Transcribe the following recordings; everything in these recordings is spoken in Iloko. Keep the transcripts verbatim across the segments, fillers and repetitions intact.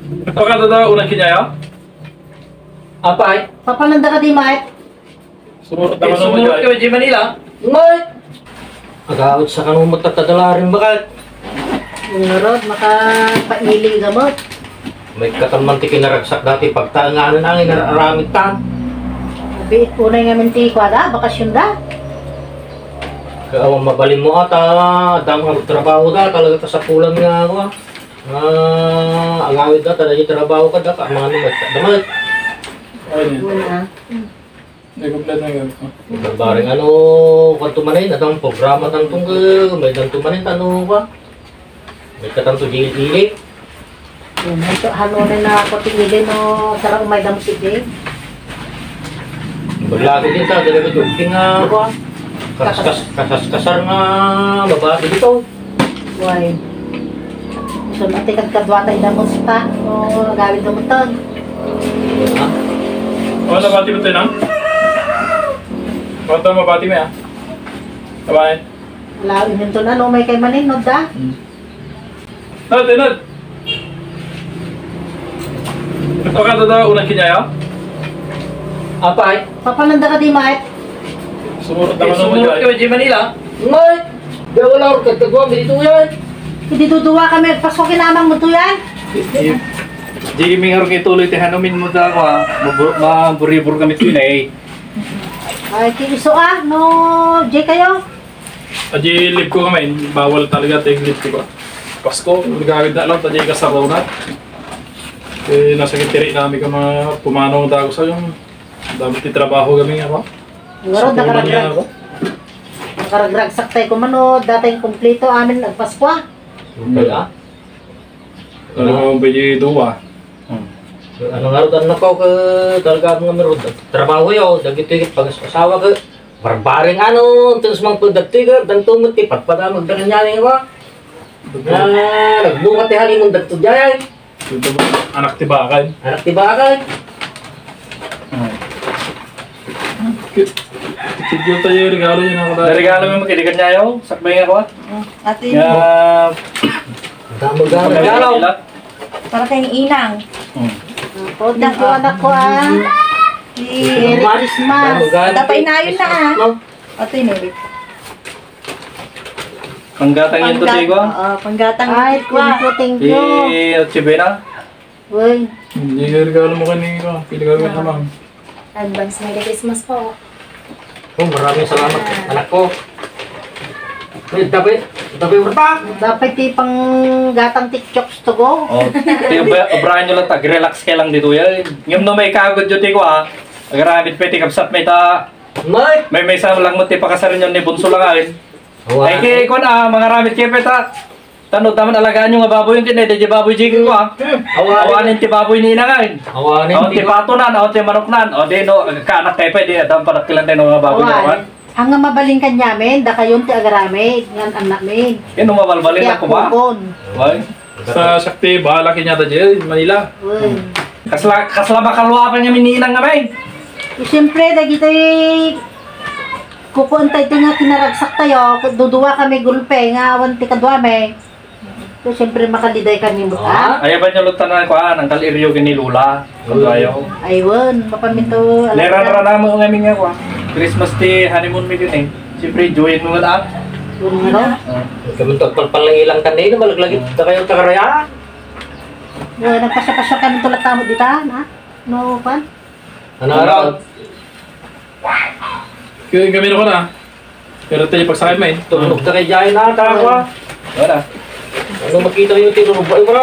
Nagpakada ta unay ken yaya? Apay, papananda ka di, Mike? Sumurot naman ako, Sumurot ka, Jay. Jay Manila? Mike! Agawid sa kano mo, tatadalarin, bakit? Ngarod, makapaili ka mo. May katamman ti kinaragsak dati pagtaanganan ang inararamid ta. Abi, unay ngamin ti kuada, bakasyon da. Kaya awan mabalin mo ata, damo nga trabaho da, talaga kasapulan nga ako, ah. Ah, agawid da, talaga trabaho ka da, ka, mga naman, damat. Ayun. Una. Hindi, kompleto na yun. Bareng ano, kwanto man eh, adang programa tantong ke, may danto man eh, tano ba? May katanto di ili. Yun, ito, halo na na ako ti ili no, sara umay damo si Jay. Baglagi din ta, dali ko jogging nga, kuwan. Kaskas-, kasaskasar nga, babae dito. Why? So, mati kadkadwata ida mo ta, no, gawid mo ton. Ha? Oh, nabati mo to, Inang? Bata, mabati mo, ah. Bye-bye. Wala, inunton, ano, may kay maninod, da? Hmm. Nod, Nod. Nagpakada ta unay ken yaya? Apay, papananda ka di, Mike? Sumurot naman ako, Sumurot Jay. Ka, Jay Manila? Mike, di wala akong kagkaguan, dito yan. Hindi duduwa kami, Pasko kinamang mo to yan. Di, di kami nga rin ituloy, ti hanumin mo ta ako, ah. Mabur-, maburibur kami to yun, eh. Ay, ti iso, ah, no, Jay kayo? Adi, leave ko kami, bawal talaga ti leave ko ba. Pasko, nagawid na lang, tadi kasaraw na. Eh, nasa kitiri namin ka mga pumanaw dago sa yung dami ti trabaho kami nga ba? Ngaro, sa tulong niya nakaragrag-, ako. Nakaragragsak tayo kumano, datay kompleto amin nagpaskwa. Okay, ah? Ano mo ba di duwa? Hmm. Ano nga rin, ano ko, ka, talaga nga meron trabaho yo, dagiti pag-asawa ka, barbareng ano, terus mang pagdagtigar, dagto mo ti padpadamag da kanya ni ba? Na, nagbunga ti honeymoon dagto jay. Ito ba? Anak ti bakal. Anak ti bakal. Hmm. Video tayo, regalo yun ako dahil. Regalo mo, kinikan niya yun. Sakbay nga ko, ah. Ate. Ya. Damo, damo. Regalo. Para kay Inang. Hmm. Oh, thank you, anak ko, ah. Si Christmas. Dapat inayon na, ah. Ate, Neri. Panggatang yun to, Panggat-, Tigo. Oo, panggatang yun, Tigo. Ay, thank you, thank you. Si Ochibena? Uy. Hindi, regalo mo kanina. Pili ka rin naman. Advance Merry Christmas po. Oh, maraming salamat, anak ko. Ay, dapat, dapat urta. Dapat ti panggatang ti chokes to go. Oh, ti obra-, obrahan nyo lang, tag-relax kayo lang dito yan. Ngem no may kagod yun, Tigo, ah. Agaramid pa ti kabsat may ta-, Mike! May, may sa lang mo ti pakasarin yun ni Bunso lang, ay. Awa. Ay, kay, kuwan, ah, mangaramid kayo pa ta. Tano, taman alagaan nyo nga baboy yung kinay, di baboy jigil ko, ah. Hmm. Awanin. Awanin ti baboy ni inangay. Awanin. Awan ti patonan, awan ti manoknan. O, di, no, kaanak kayo pa, di, adam padakilan tayo nga baboy na naman. Ang nga mabalin kanyamin, da kayon ti agaramid, ngan anak min. Yan, no, mabalbalin ako ba? Why? Sa sakti, bahala kanya ta dyan, Manila. Uy. Kasla, kasla ba kalwa pa niya mininang nga, bay? Eh, siyempre, dagiti kukuan tayo nga kinaragsak tayo, duduwa kami gulpe, nga awan ti kadwa, may. So, siyempre, makaliday kami mo, ah? Ay, ba niya lutan na, kuan, ang kalirio gini Lola. Ang tayo. Aywan, mapaminto, alam Leran ka. Rana mo ngamin nga, kuan. Christmas ti honeymoon mi dun, eh. Siyempre, join mo nga, ah. Yun, ano? Ah. Kami to, palpalang ilang kan, eh, malaglagit na kayo, tagaraya. Yun, nagpasya-pasya kami tulad tamo dita, na? No, pan? Ano, ano? Kaya kami na ko na. Pero tayo pagsakay mo eh. Tulog ka kay Jai na, tawa. Wala. Ano makita yung tinulog? Ay, wala.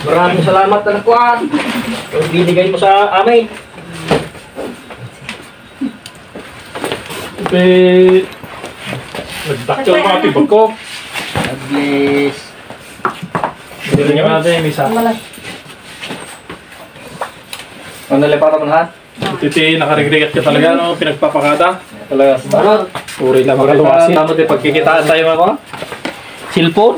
Maraming salamat, anak ko, ah. Yung binigay mo sa amin. Pe, nagdakkel ko, ati, bagko. At least. Hindi nga natin, misa. Ano, lepata mo na? Iti, nakarigrigat ka talaga, no? Pinagpapakada. Talaga. Uri lang makaluwasi. Tama, di pagkikitaan tayo, mga. Cellphone?